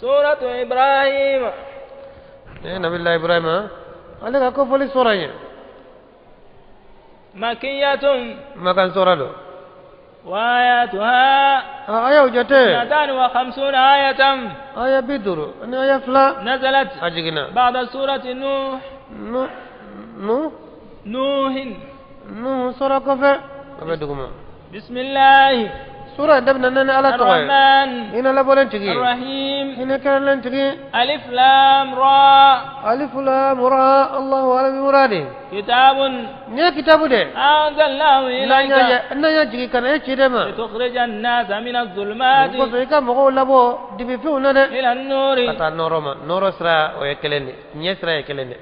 سورة إبراهيم. Ne Nabilahi Ibrahima ale ka kofɔli sura ye. مكية. Makan sura don. وآياتها A ayaw jate 52 آية. Aya 52. نزلت A jiginna بعد سورة نوح. Nu nu نوح. Nu sura kɔfɛ, a bɛ duguma. بسم الله Sura daminɛna ni Ala tɔgɔ ye, الرحمن hinɛ labɔlen tigi, الرحيم. hinɛ kɛrɛnlen tigi. ألف لام را. ألف لام را، الله أعلم بمراده. كتاب Nin ye kitabu de أنزلناه n'an إليك y'a n'an y'a jigin ka na e ciden ma لتخرج الناس من الظلمات o kosɔn i ka mɔgɔw labɔ dibifinw na dɛ إلى النور. Ka taa nɔrɔ ma. Nɔrɔ sira, o ye kelen de, ɲɛ sira ye kelen de,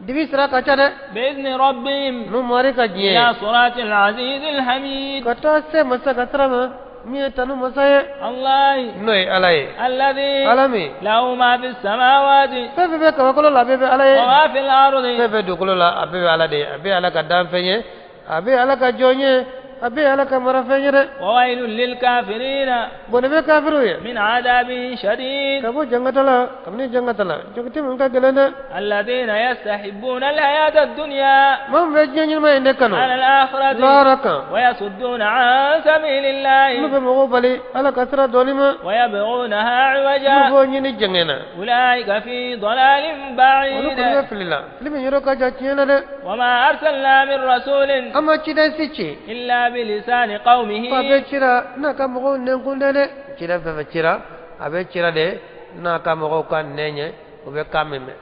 dibi sira ka ca dɛ. بإذن ربهم N'u mari ka diɲɛ إلى صراط العزيز الحميد. Ka taa se masa ka sira ma min ye tanu masa ye. الله N'o ye Ala ye. الذي Ala min له ما في السماوات fɛn fɛn bɛ kabakolo la, a bɛɛ bɛ Ala ye. وما في الأرض. Fɛn fɛn dugukolo la, a bɛɛ bɛ Ala de ye. A bɛɛ ye Ala ka danfɛn ye, a bɛɛ ye Ala ka jɔn ye, a bɛɛ ye Ala ka marafɛn ye dɛ. وويل للكافرين Bɔnɛ bɛ kafiriw ye من عذاب شديد. Ka bɔ jangata la, kabini jangata la, jangati min ka gɛlɛn dɛ. الذين يستحبون الحياة الدنيا Maa min bɛ diɲɛ ɲɛnama in de kanu على الآخرة lahara kan, ويصدون عن سبيل n'u الله bɛ mɔgɔw bali Ala ka sira dɔɔni ma, ويبغونها n'u عوجا. b'o ɲini jɛngɛ na. أولئك في ضلال Olu بعيد. kɔni bɛ fili la, fili min yɔrɔ ka jan tiɲɛ na dɛ. وما أرسلنا من رسول An ma ciden si ci إلا بلسان قومه. F'a bɛ cira n'a ka mɔgɔw nɛnkun dɛ. Ciden fɛn fɛn cira, a bɛ cira de n'a ka mɔgɔw ka nɛn ye, u bɛ kan min mɛn.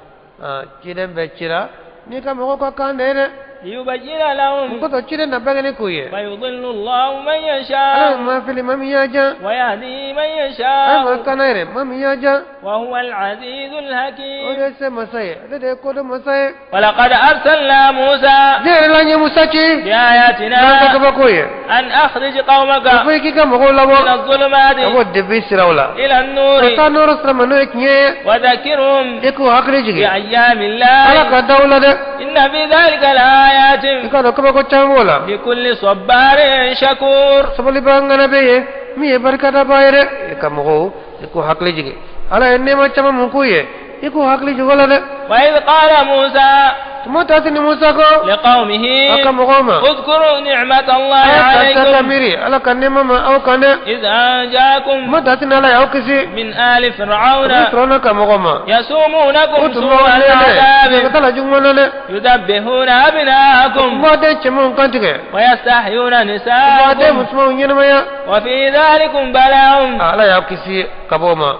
Ciden bɛ cira n'i ka mɔgɔw ka kan de ye dɛ. ليبين O لهم kosɔn ciden na bangeni k'u ye. فيضل الله من Ala bɛ يشاء maa fili maa min y'a jan. ويهدي من Ala يشاء. ma kana yɛrɛ maa min y'a jan. وهو العزيز O الحكيم. de ye se masa ye, ale de ye kodɔn masa ye. ولقد أرسلنا موسى Ne yɛrɛ la n ye Musa ci n'an ka بآياتنا kabako ye أن أخرج قومك ka fɔ i k'i ka mɔgɔw labɔ من الظلمات ka bɔ debi siraw la إلى النور ka taa nɔrɔ sira ma, n'o ye tiɲɛ ye. وذكرهم I k'u hakili jigin بأيام Ala الله ka daw la dɛ. إن في ذلك لآيات I k'a dɔn kabako caman b'o la لكل صبار شكور. Sabalibaa ŋana bɛ yen min ye barikadabaa ye dɛ. I ka mɔgɔw, i k'u hakili jigin Ala ye nɛɛma caman mun k'u ye, i k'u hakili jigin o la dɛ. وإذ قال موسى Tuma ta ni Musa ko لقومه a ka mɔgɔw ma اذكروا نعمة الله a ye ka ta عليكم miiri Ala ka nɛɛma ma aw kan dɛ. إذ أنجاكم Tuma ta ni Ala y'aw kisi من آل فرعون o Firawuna ka mɔgɔw ma يسومونكم o tun سوء b'aw nɛnɛ العذاب ka taa la juguman na dɛ. يذبحون أبناءكم U b'aw den cɛmanw kantigɛ, ويستحيون u b'aw den نساءكم musomanw ɲɛnamaya. وفي ذلكم بلاء Ala y'aw kisi ka bɔ o ma,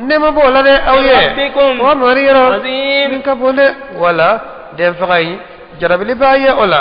nɛɛma b'o la dɛ aw ye ربكم o mari yɔrɔ عظيم. Min ka bon dɛ, wala den faga in jarabili b'a ye o la,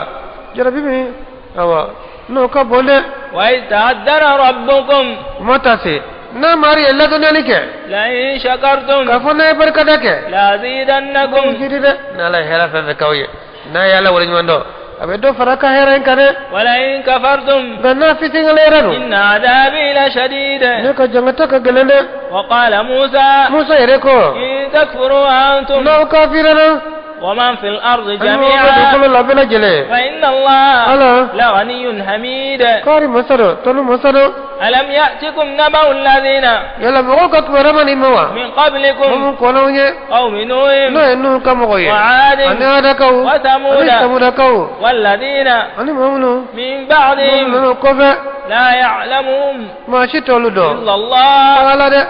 jarabi min awa n'o ka bon dɛ. وإذ تأذن ربكم Ma ta se n'a mari ye ladɔnniyali kɛ لئن شكرتم k'a fɔ n'a ye barikada kɛ لأزيدنكم jiri dɛ. N'Ala ye hɛrɛ fɛn fɛn k'aw ye, n'a ye Ala waleɲuman dɔn, a bɛ dɔ fara a ka hɛrɛ in kan dɛ. ولئن كفرتم Nka n'a fitinin yɛrɛ don إن عذابي لشديد. Ne ka jangata ka gɛlɛn dɛ. وقال موسى Musa yɛrɛ ko إن تكفروا أنتم n'aw kafirana ومن في الأرض ani mɔgɔ bɛ جميعا dugukolo la bɛɛ lajɛlen, فإن الله Ala لغني حميد. kari masa dɔ, tanu masa dɔ. ألم يأتكم نبأ الذين Yala mɔgɔw ka kibaruya ma nin ma wa من قبلكم minnu kɔnɔw ye قوم نوح n'o ye Nuhu ka mɔgɔ ye وعاد ani Adakaw وثمود ani Samudakaw والذين ani maa minnu من minnu بعدهم nana o kɔfɛ, لا يعلمهم maa si t'olu dɔn إلا الله. Ala dɛ.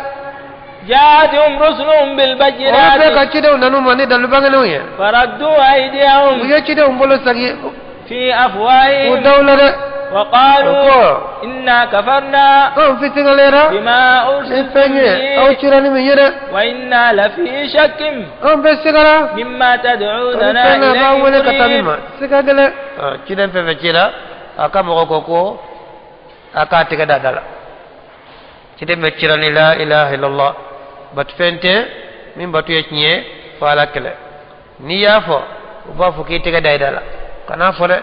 جاءتهم رسلهم Olu bɛɛ ka بالبينات cidenw nan'u ma ni dalilu bangenenw ye. فردوا أيديهم U ye cidenw bolo sagi في u أفواههم daw la dɛ. O وقالوا ko إنا كفرنا anw fitigalera بما ni أرسلتم fɛn ye aw به cira ni min ye dɛ. وإنا لفي شك Anw bɛ sigara مما ni تدعوننا fɛn na b'an إليه wele ka taa min مريب. Ma siga gɛlɛn. Ciden fɛn fɛn cira, a ka mɔgɔ ko ko a k'a tɛgɛ da da la. Ciden bɛ cira ni la ilaha illallah, batu fɛn tɛ min batu ye tiɲɛ ye fo Ala kɛlɛ. N'i y'a fɔ, u b'a fɔ k'i tɛgɛ da i da la, kan'a fɔ dɛ.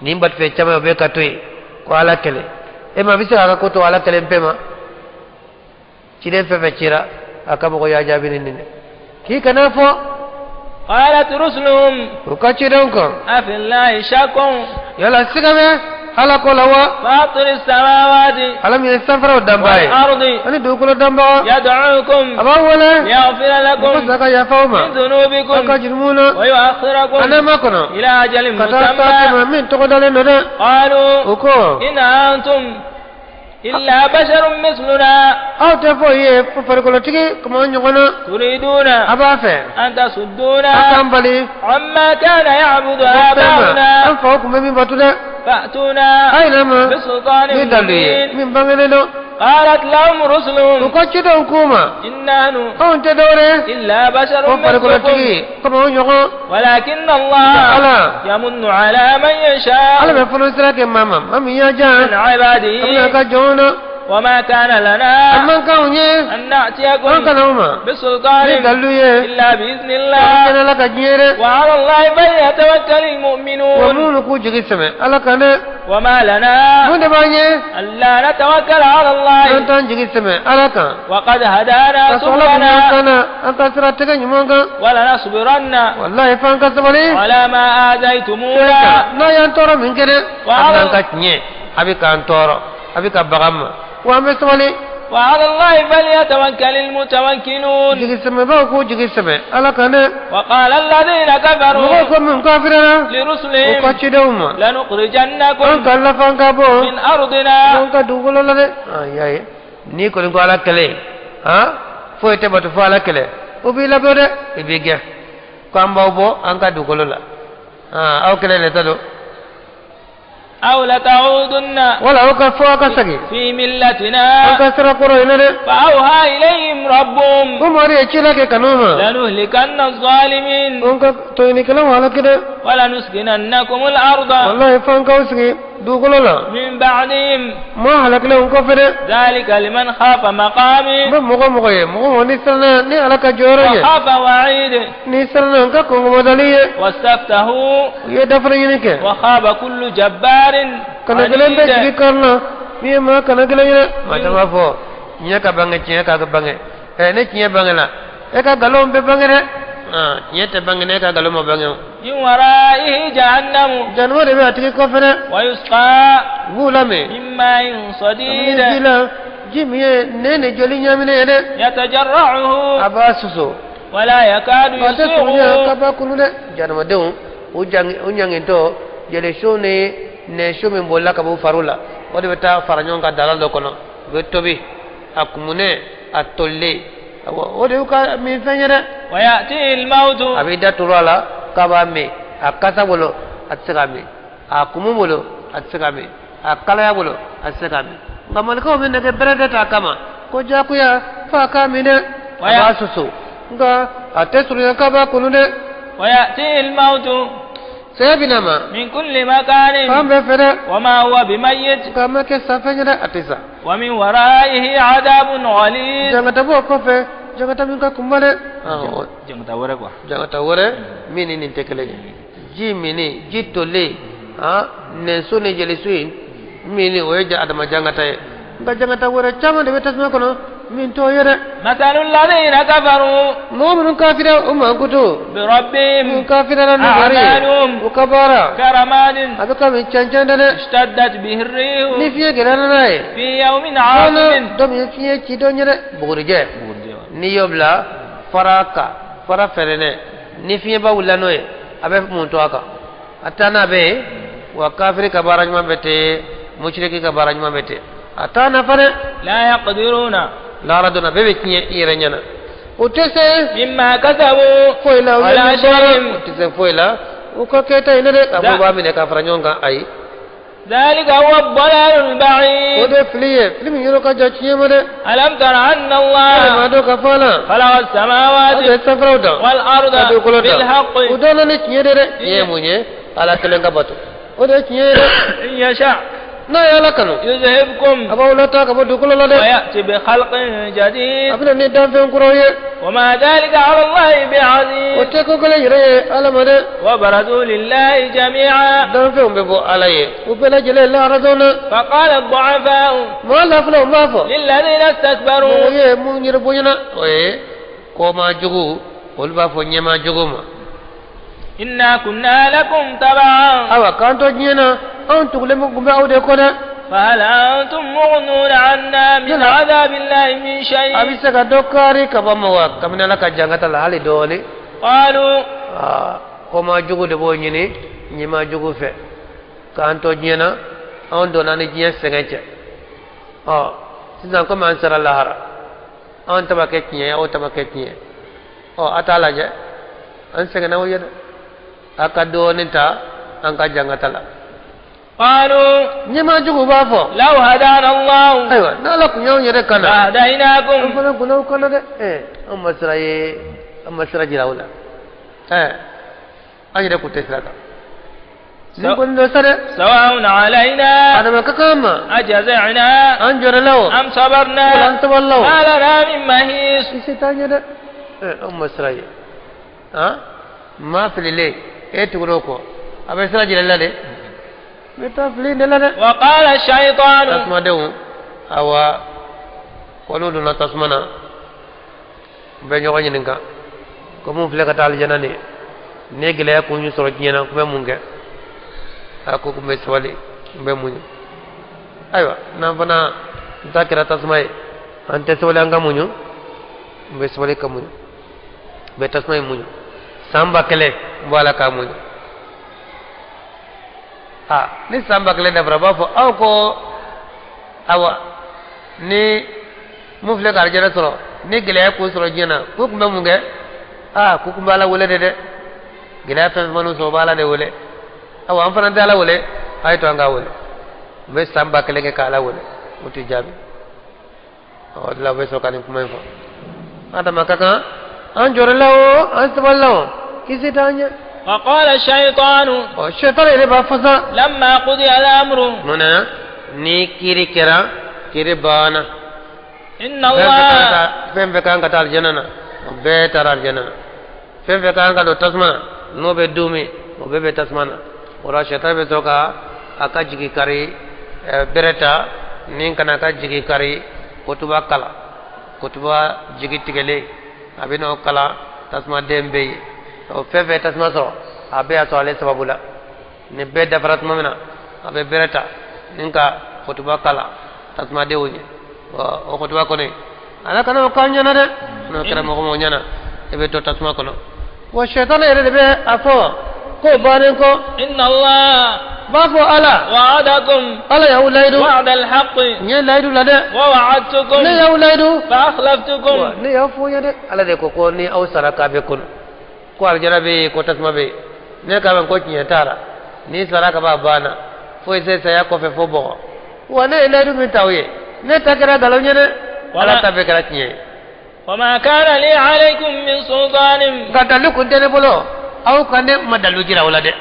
Nin batu fɛn caman o bɛ ka to yen ko Ala kɛlɛ, e ma bɛ se k'a ka ko to Ala kɛlɛ pe ma. Ciden fɛn fɛn cira, a ka mɔgɔ y'a jaabi ni nin de k'i kana fɔ. قالت رسلهم U ka cidenw kan أفي الله شك yala siga bɛ Ala ko la wa فاطر السماوات Ala min ye sanfɛlaw danbaa ye والأرض ani dugukolo danbaga يدعوكم a b'aw wele ليغفر ko لكم sa ka yafa aw ma من aw ذنوبكم ka jurumu na ويؤخركم a n'a ma kɔnɔ إلى أجل ka taa saati مسمى ma min tɔgɔ dalen don dɛ قالوا u ko إن أنتم إلا بشر مثلنا aw tɛ foyi ye fo farikolotigi komi an ɲɔgɔn na تريدون a b'a fɛ أن a تصدونا k'an bali عما كان يعبد fɛn ma آباؤنا an faw tun bɛ min bato dɛ فأتونا a ye na ma بسلطان ni dalu ye مبين min bangenen don قالت لهم u رسلهم ka cidenw k'u ma إن نحن anw tɛ dɔwɛrɛ ye إلا بشر fo مثلكم farikolotigi komi aw ɲɔgɔn ولكن الله Ala يمن على من Ala يشاء bɛ fɔlɔ sira kɛ maa ma maa min y'a jan من a bɛna عباده ka jɔnw na وما كان a لنا man kan ye أن an نأتيكم kana u ma ni بسلطان dalilu ye إلا بإذن an الله kɛnɛ Ala ka diɲɛ dɛ وعلى الله فليتوكل wa المؤمنون minnu k'u jigi sɛmɛ Ala kan dɛ وما لنا mun de b'an ye ألا نتوكل على an الله t'an jigi sɛmɛ Ala kan وقد هدانا ka sɔrɔ Ala kun سبلنا kan na an ka sira tɛgɛ ɲuman kan ولنصبرن walahi f'an ka sabali على ما آذيتمونا n'a y'an tɔɔrɔ min kɛ dɛ Wa a ala- b'an ka tiɲɛ a bɛ k'an tɔɔrɔ a bɛ ka bagan ma wa an bɛ sabali وعلى الله فليتوكل المتوكلون jigi sɛmɛbaw k'u jigi sɛmɛ Ala kan dɛ وقال الذين mɔgɔw كفروا ko min kafirara u ka لرسلهم cidenw ma an لنخرجنكم ka lafan ka bɔ من أرضنا an ka dugukolo la dɛ ah y'a ye n'i kɔni ko Ala kɛlɛ han foyi tɛ bato fo Ala kɛlɛ o b'i labɔ dɛ i b'i gɛn ko an b'aw bɔ an ka dugukolo la ah aw kɛlɛ de ta don أو لتعودن wala aw ka fɔ aw ka segin في an ملتنا ka sira kɔrɔ in na dɛ فأوحى إليهم ربهم ko mari ye ci la kɛ kanu ma لنهلكن الظالمين an ka tɔɲɔnikɛlaw halaki dɛ ولنسكننكم الأرض walahi f'an k'aw sigi dugukolo la من بعدهم maa halakilenw kɔfɛ dɛ ذلك لمن خاف n مقامي bɛ mɔgɔ mɔgɔ ye mɔgɔ mɔgɔ ni siranna ni Ala ka jɔyɔrɔ ye وخاف وعيد ni siranna n ka kɔngɔmɔdali ye واستفتحوا u ye dafara ɲini kɛ وخاب كل جبار kana gɛlɛn bɛ jigi عنيد kari la min ye maa kana gɛlɛn ye dɛ maa caman b'a fɔ tiɲɛ ka bange tiɲɛ ka bange ɛ ne tiɲɛ bange la e ka nkalon bɛ bange dɛ ah tiɲɛ tɛ bange ne ka nkalon ma bange o من ورائه جهنم jahanama de bɛ a tigi kɔfɛ dɛ ويسقى u b'u lamɛn من ماء ji صديد la ji min ye nɛn ni joli ɲaaminen ye dɛ يتجرعه a b'a susu ولا يكاد a tɛ surunya يسيغه k'a b'a kunu dɛ jahanamadenw u ɲangintɔ jelisu ni nɛnsu min bolila ka bɔ u fariw la o de bɛ taa fara ɲɔgɔn kan dalan dɔ kɔnɔ u bɛ tobi a kumunen a tolilen awɔ o de y'u ka minfɛn ye dɛ ويأتيه الموت a b'i da turu a la k'a b'a min a kasa bolo a tɛ se k'a min a kumu bolo a tɛ se k'a min a kalaya bolo a tɛ se k'a min nka malikaw bɛ nɛgɛ bɛrɛ de t'a kama ko diyagoya f'a k'a min dɛ a b'a susu nka a tɛ surunya k'a b'a kunu dɛ ويأتيه الموت saya bɛ na ma من كل مكان fan bɛɛ fɛ dɛ وما هو بميت nka a ma kɛ safɛn ye dɛ a tɛ sa ومن ورائه عذاب غليظ jangata b'o kɔfɛ jangata min ka kunba dɛ jangata wɛrɛ quoi jangata wɛrɛ min ni nin tɛ kelen ye ji minni ji tolen ah nɛnso ni jeliso in min o ye adama jangata ye nka jangata wɛrɛ caman de bɛ tasuma kɔnɔ min t'o ye dɛ مثل الذين كفروا mɔgɔ minnu kafira o mankutu minnu بربهم kafira ni mari ye أعمالهم u ka baara كرماد a bɛ komi cɛncɛn dɛ dɛ اشتدت به ni الريح fiɲɛ gɛlɛyara n'a ye في يوم fɔlɔ عاصف dɔ min ye fiɲɛ ci dɔ ye dɛ bugurijɛ n'i y'o bila fara kan fara fɛrɛnɛ ni fiɲɛba wulila n'o ye a bɛ mun to a kan a taa n'a bɛ yen wa kafiri ka baara ɲuman bɛ ten musiriki ka baara ɲuman bɛ ten a t'a nafa dɛ لا يقدرون lahara donna bɛɛ bɛ tiɲɛ i yɛrɛ ɲɛna o tɛ se مما كسبوا foyi la u ye على min baara شيء o tɛ se foyi la u ka kɛta in dɛ k'a fɔ u b'a minɛ k'a fara ɲɔgɔn kan ayi ذلك هو الضلال o البعيد de fili ye fili min yɔrɔ ka jan tiɲɛ ma dɛ ألم تر أن walima الله dɔw ka fɔ a la خلق a السماوات bɛ sanfɛlaw dan والأرض ka dugukolo dan بالحق u danna ni tiɲɛ de dɛ tiɲɛ ye mun ye ala kelen ka bato o de ye tiɲɛ ye dɛ إن يشاء n'a ye ala kanu يذهبكم a b'aw lataa ka bɔ dugukolo la dɛ ويأتي بخلق a جديد bɛna ni danfɛn kuraw ye وما ذلك على الله o بعزيز tɛ ko kelen yɛrɛ ye ala ma dɛ وبرزوا لله جميعا danfɛnw bɛ bɔ ala ye u bɛɛ lajɛlen lahara don na فقال الضعفاء maa lafilaw b'a fɔ للذين mɔgɔ استكبروا ye mun yɛrɛ bonyana o ye kɔma jugu olu b'a fɔ ɲɛma jugu ma إنا كنا لكم تبعا awa k'an to diɲɛ na Anw tugulen kun bɛ aw de kɔ dɛ. فهل أنتم مغنون عنا من يلا. عذاب الله من A شيء؟ bɛ se ka dɔ kari ka bɔ ma wa kabini Ala ka jangata la hali dɔɔni. قالوا Aa, kɔma jugu de b'o ɲini ɲɛma jugu fɛ k'an to diɲɛ na, anw donna ni diɲɛ sɛgɛn cɛ. Ɔ sisan komi an sera lahara, anw ta ma kɛ tiɲɛ ye, aw ta ma kɛ tiɲɛ ye. Ɔ a t'a lajɛ an sɛgɛnna o ye dɛ, a ka dɔɔnin ta an ka jangata la. قالوا ɲɛma jugu b'a fɔ لو هدانا الله ayiwa n'Ala kun y'anw yɛrɛ kana an لهديناكم fana kun n'aw kana dɛ. Ɛɛ an ma sira ye, an ma sira jira aw la. Ɛɛ an yɛrɛ kun tɛ sira kan ni kɔni dɔ sa dɛ. سواء علينا Adama ka kan ma أجزعنا an jɔrɛla o أم wala صبرنا an sabalila o ما لنا من محيص. I se t'an ye dɛ. Ɛɛ an ma sira ye, han maa fililen e tugura o kɔ, a bɛ sira jira i la dɛ, n bɛ taa fili de la dɛ. وقال الشيطان Tasumadenw, awa kɔniw donna tasuma na, u bɛ ɲɔgɔn ɲininka ko mun filɛ ka taa alijana nin ye, ni ye gɛlɛya kun y'u sɔrɔ diɲɛ na, kun bɛ mun kɛ? A ko kun bɛ sabali, n bɛ muɲu. Ayiwa n'an fana n ta kɛra tasuma ye, an tɛ sabali, an ka muɲu? N bɛ sabali ka muɲu, n bɛ tasuma in muɲu san 1000, n b'a la k'a muɲu. A ni san 1000 dafara, u b'a fɔ aw ko awa ni mun filɛ ka alijana sɔrɔ, ni gɛlɛya k'u sɔrɔ diɲɛ na, k'u tun bɛ mun kɛ? Aa k'u tun bɛ Ala wele de dɛ, gɛlɛya fɛn fɛn man'u sɔrɔ, u bɛ Ala de wele. Awa an fana tɛ Ala wele, a ye to an k'a wele. U bɛ san 1000 kɛ k'Ala wele, u tɛ jaabi. O de la u bɛ sɔrɔ ka nin kuma in fɔ. Adama ka kan an jɔrɔla o, an sabalila o, kisi t'an ɲɛ. وقال الشيطان Ɔ sɛtana yɛrɛ b'a fɔ sa لما قضي الأمر mun na ni kiiri kɛra, kiiri banna, إن fɛn fɛn kan الله ka fɛn fɛn kan ka taa alijana na, o bɛɛ taara alijana na. Fɛn fɛn kan ka don tasuma na, n'o bɛ dumi, o bɛɛ bɛ tasuma na. O la sɛtan bɛ sɔrɔ ka a ka jigi kari bɛrɛ ta ni kana ka jigi kari kotuba kala, kotuba jigi tigɛlen, a bɛ n'o kala tasumaden bɛ yen. O fɛn fɛn tasuma sɔrɔ, a bɛɛ y'a sɔrɔ ale sababu la. Ni bɛɛ dafara tuma min na, a bɛ bɛrɛ ta ni ka kotuba kala tasumadenw ye. O kotuba kɔni, Ala kana o k'an ɲɛna dɛ. N'o kɛra mɔgɔ mɔgɔ ɲɛna, e bɛ to tasuma kɔnɔ. Wa sɛtana yɛrɛ de bɛ a fɔ k'o bannen kɔ, إن الله b'a fɔ Ala وعدكم Ala y'aw layidu وعد الحق n ye layidu la dɛ, ووعدتكم ne y'aw layidu فأخلفتكم. wa ne y'aw fɔ n ye dɛ. Ala de ko ko ni aw sara k'a bɛ kɔnɔ ko alijana bɛ yen, ko tasuma bɛ yen. Ne k'a mɛn ko tiɲɛ t'a la, n'i sara ka ban a banna, foyi tɛ saya kɔfɛ fo bɔgɔ. Wa ne ye layidu min ta aw ye, ne ta kɛra nkalon ye dɛ, Ala ta bɛɛ kɛra tiɲɛ ye. وما كان لي عليكم من سلطان Nka dalu kun tɛ ne bolo, aw ka ne ma dalu jira o la dɛ.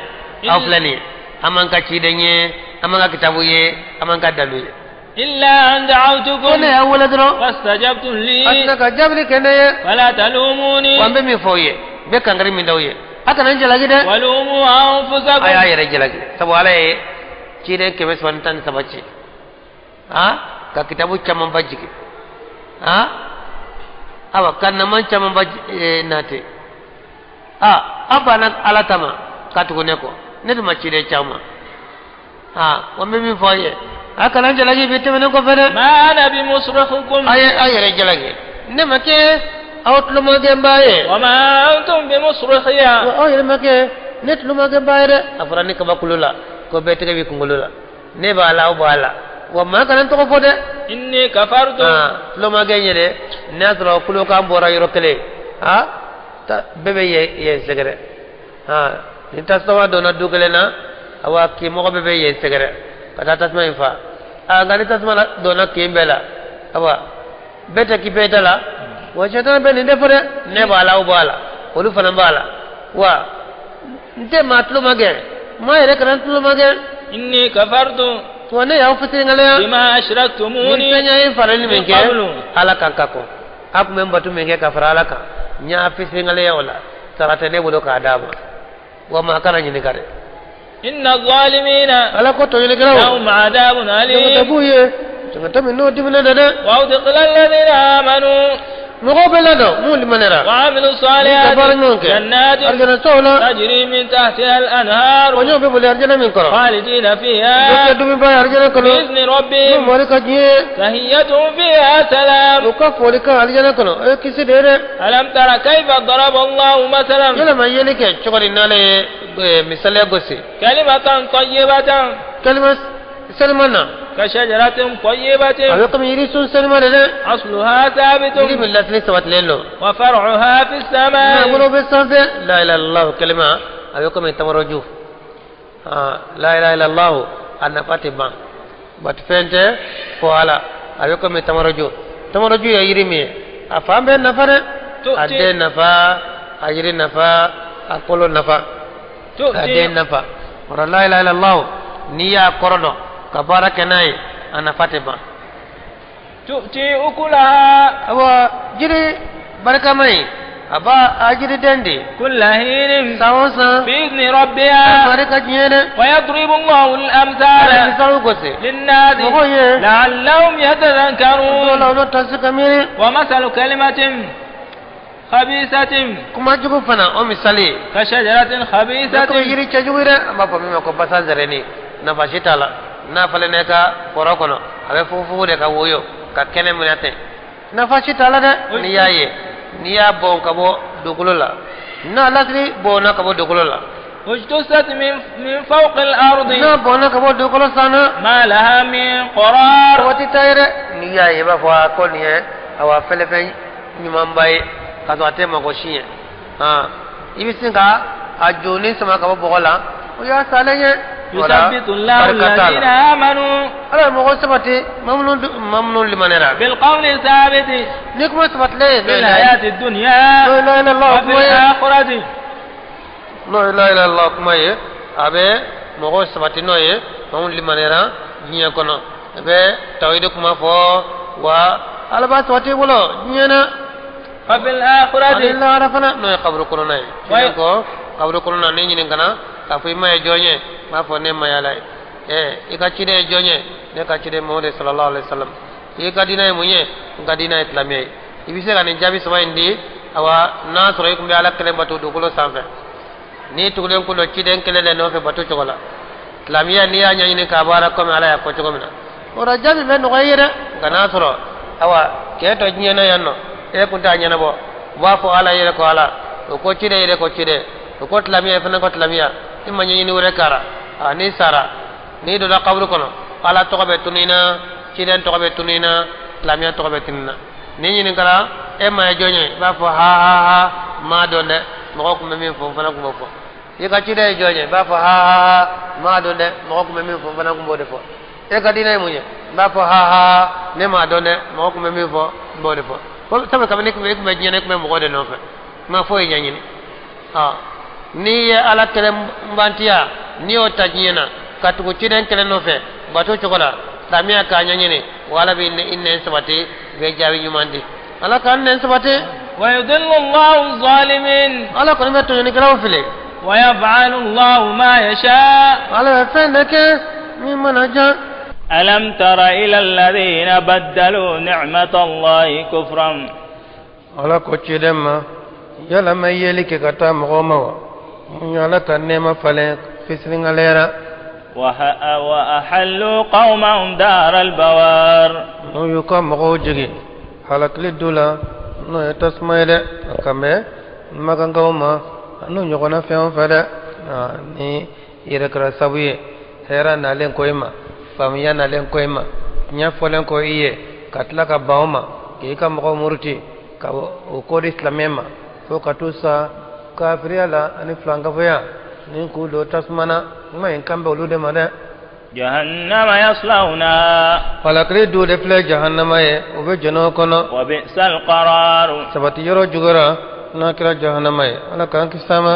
Aw filɛ nin ye, an m'an ka ciden ye, an m'an ka kitabu ye, an m'an ka dalu ye. إلا أن Ko دعوتكم ne y'aw wele dɔrɔn, فاستجبتم a لي tɛna ka jaabili kɛ ne ye. فلا تلوموني Wa n bɛ min fɔ aw ye, n bɛ kankari min d'aw ye, a kana n jalaki dɛ. ولوموا A y'a أنفسكم yɛrɛ jalaki, sabu Ala ye ciden 313 ci, a ka kitabu camanba jigin, a awa ka naman camanba nate. A a banna Ala ta ma ka tugu ne kɔ, ne dun ma ciden caman. A wa n bɛ min fɔ aw ye, a kana n jalaki bi tɛmɛnen kɔfɛ dɛ. ما أنا بمصرخكم A ye aw yɛrɛ jalaki, ne ma kɛ aw tulomagɛnbaa ye, وما أنتم بمصرخي. wa aw yɛrɛ ma kɛ ne tulomagɛnbaa ye dɛ. A fɔra ne kabakolo la ko bɛɛ tɛgɛ b'i kunkolo la, ne b'a la, aw b'a la, wa maa kana n tɔgɔ fɔ dɛ. إني كفرت Tulomagɛn ye dɛ, n'a y'a sɔrɔ kulokan bɔra yɔrɔ kelen, a bɛɛ bɛ yen sɛgɛrɛ. Ni tasuma donna du kelen na, awa kinmɔgɔ bɛɛ bɛ yen sɛgɛrɛ ka taa tasuma in fa. Nka ni tasuma donna kin bɛɛ la, awa bɛɛ tɛ k'i bɛɛ ta la. Wa sɛtana bɛ nin de fɔ dɛ, ne b'a la, aw b'a la, olu fana b'a la. Wa n tɛ maa tulomagɛn, maa yɛrɛ kana n tulomagɛn. إني كفرت Wa ne y'aw fitiriŋaleya بما ni أشركتموني fɛn ye farali min kɛ قبل Ala kan ka kɔ, a tun bɛ n bato min kɛ ka fara Ala kan, n y'a fitiriŋaleya o la, sara tɛ ne bolo k'a d'a ma. Wa maa kana ɲininka dɛ. إن الظالمين Ala ko tɔɲɔlikɛlaw لهم عذاب jangata أليم b'u ye, jangata min n'o diminen don dɛ. وأدخل الذين آمنوا Mɔgɔw bɛ ladon mun limaniyara وعملوا الصالحات ka baara ɲuman kɛ جنات arijana sow la تجري من تحتها الأنهار kɔɲɔw bɛ boli arijana min kɔrɔ خالدين dɔ فيها kɛ dumuniba ye arijana kɔnɔ بإذن n'u ربهم mɔri ka diɲɛ تحيتهم فيها سلام u ka foli kan arijana kɔnɔ o ye kisi de ye dɛ ألم تر كيف ضرب الله مثلا yalama yeli kɛ cogo di n'ale ye misaliya gosi كلمة طيبة kalima selima na كشجرة طيبة a bɛ komi yirisun selima de dɛ أصلها ثابت yiri min lasili sabatilen don وفرعها في n'a السماء bolo bɛ sanfɛ la ilaha illallah kalima a bɛ komi tamaroju la ilaha illallah a nafa tɛ ban batufɛn tɛ fo ala a bɛ komi tamaroju tamaroju ye yiri min ye a fan bɛɛ nafa dɛ a den nafa a yiri nafa a kolo nafa a den تؤتي nafa o la la ilaha illallah n'i y'a kɔrɔ dɔn ka baara kɛ n'a ye a nafa tɛ ban تؤتي أكلها awa jiri barikama ye a b'a a jiriden di كل حين san o san بإذن a ربها fari ka diɲɛ dɛ ويضرب الله a bɛ الأمثال misaliw gosi للناس mɔgɔw ye لعلهم dɔw la يتذكرون olu ta se ka miiri ومثل كلمة خبيثة kuma jugu fana o misali ye كشجرة ne خبيثة ko yiri cɛjugu ye dɛ an b'a fɔ min ma ko basa zɛrɛni nafa si t'a la n'a falenna i ka foro kɔnɔ a bɛ fugufugu de ka woyo ka kɛnɛ minɛ ten nafa si t'a la dɛ n'i y'a ye n'i y'a bɔn ka bɔ dugukolo la n'a lasiri bɔnna ka bɔ dugukolo la اجتثت من فوق الأرض n'a bɔnna ka bɔ dugukolo san na ما لها من قرار waati t'a ye dɛ n'i y'a ye i b'a fɔ a ko nin ye awa fɛlɛfɛn ɲumanba ye k'a sɔrɔ a tɛ mako si ɲɛ i bɛ sin ka a joni sama ka bɔ bɔgɔ la o y'a salen ye o la يثبت الله barika t'a الذين la آمنوا ala ye mɔgɔ sabati maa minnu limaniyara بالقول الثابت ni kuma sabatilen ye في n'o ye la الحياة الدنيا ilaha illallah وفي kuma ye الآخرة n'o ye la ilaha illallah kuma ye a bɛ mɔgɔw sabati n'o ye maa minnu limaniyara diɲɛ kɔnɔ a bɛ tawhidi kuma fɔ wa ala b'a sabati i bolo diɲɛ na وفي الآخرة ani lahara fana n'o ye kaburu kɔnɔna ye tiɲɛ kɔ kaburu kɔnɔna ne ɲininka k'a fɔ i ma ye jɔn ye n b'a fɔ ne ma ye ala ye i ka ciden ye jɔn ye ne ka ciden Muhamadu sallallahu alaihi wasallam i ka diinɛ ye mun ye n ka diinɛ ye silamɛya ye i bɛ se ka nin jaabi saba in di awa n'a sɔrɔ i tun bɛ ala kelen bato dugukolo sanfɛ n'i tugulen kun don ciden kelen de nɔfɛ bato cogo la silamɛya n'i y'a ɲɛɲini k'a bɔ a la komi ala y'a fɔ cogo min na o la jaabi bɛ nɔgɔya i ye dɛ nka n'a sɔrɔ awa k'e to diɲɛ na yan nɔ e kun t'a ɲɛnabɔ u b'a fɔ ala yɛrɛ ko ala o ko ciden yɛrɛ ko ciden o ko silamɛya i fana ko silamɛya i ma ɲɛɲini wɛrɛ kɛra a n'i sara n'i donna kaburu kɔnɔ ala tɔgɔ bɛ tunu i na ciden tɔgɔ bɛ tunu i na silamɛya tɔgɔ bɛ tunu i na n'i ɲininkara e ma ye jɔn ye i b'a fɔ ha ha ha n m'a dɔn dɛ mɔgɔ tun bɛ min fɔ n fana tun b'o fɔ i ka ciden ye jɔn ye i b'a fɔ ha ha ha n m'a dɔn dɛ mɔgɔ tun bɛ min fɔ n fana tun b'o de fɔ e ka diinɛ ye mun ye n b'a fɔ ha ha ne m'a dɔn dɛ mɔgɔ tun bɛ min fɔ n b'o de fɔ sabu kabini i tun bɛ diɲɛ na i tun bɛ mɔgɔ de nɔfɛ n ma foyi ɲɛɲini n'i ye ala kelen bantiya n'i y'o ta diɲɛ na ka tugu ciden kelen nɔfɛ bato cogo la silamɛya k'a ɲɛɲini o ala bɛ i nɛn sabati i bɛ jaabi ɲuman di ala k'an nɛn sabati ويضل الله الظالمين ala kɔni bɛ tɔɲɔnikɛlaw fili ويفعل الله ما يشاء ala bɛ fɛn de kɛ min mana diya ألم تر إلى الذين بدلوا نعمة الله كفرا ala ko ciden ma yala ma yeli kɛ ka taa mɔgɔw ma wa mun ye ala ka nɛɛma falen fisiringalɛra وأحلوا قومهم دار البوار n'u y'u ka mɔgɔw jigin halakili du la n'o ye tasuma ye dɛ a kan bɛ makankaw ma n'u ɲɔgɔnna fɛn o fɛn dɛ ni yɛrɛ kɛra sabu ye hɛrɛ nalen ko i ma faamuya nalen ko i ma tiɲɛ fɔlen ko i ye ka tila ka ban o ma k'i ka mɔgɔw muruti ka o ko di silamɛ ma fo ka t'u sa kafiriya la ani filankafoya ni k'u don tasuma na kuma in kan bɛ olu de ma dɛ جهنم يصلونها halakili du de filɛ jahannama ye o bɛ jɛnɛ o kɔnɔ وبئس القرار sabati yɔrɔ juguyara n'a kɛra jahannama ye ala k'an kisi a ma